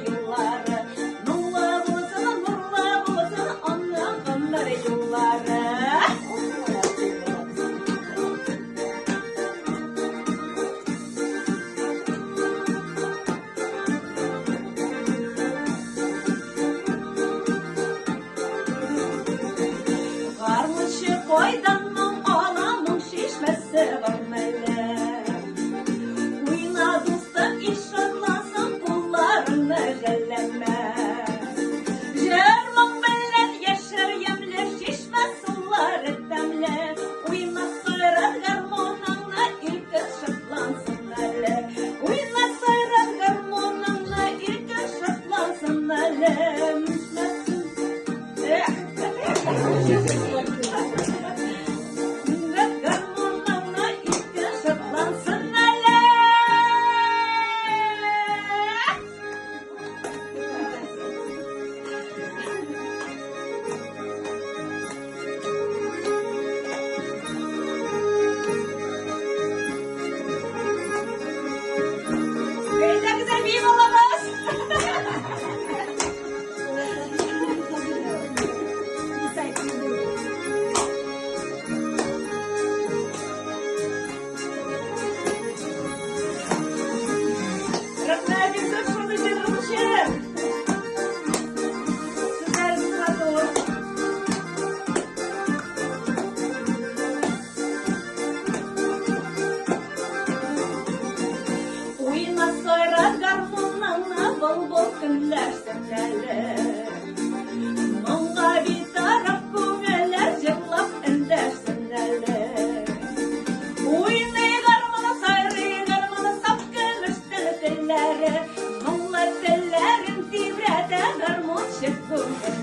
юллары. Моңлы булсын, нурлы булсын аның гомер юллары. Гармунчы кайдан моң ала, моң чишмәсе бар мәллә? Уйна, дустым, ишатласын, кулларыңны жәлләмә. Җыр моң белән яшәр ямьле, чишмә сулары тәмле. Уйна, сайрат гармуныңны, илкез шатлансын әле. Уйна, сайрат гармуныңны, илкез шатлансын әле. Гармуныңны, илкез шатлансын әле. Әйдәгез, әби балабыз! Рәхмәт, бик шундый җырың өчен. Сүзләрегез матур. Уйна сайрат гармуныңны, былбыл көнләшсен әле. Моңга битараф күңелләр җырлап эндәшсен әле. Уйный гармуны, сайрый гармуны, саф көмеш телләре. Моңлы телләрен тибрәтә гармунчы күңелләре.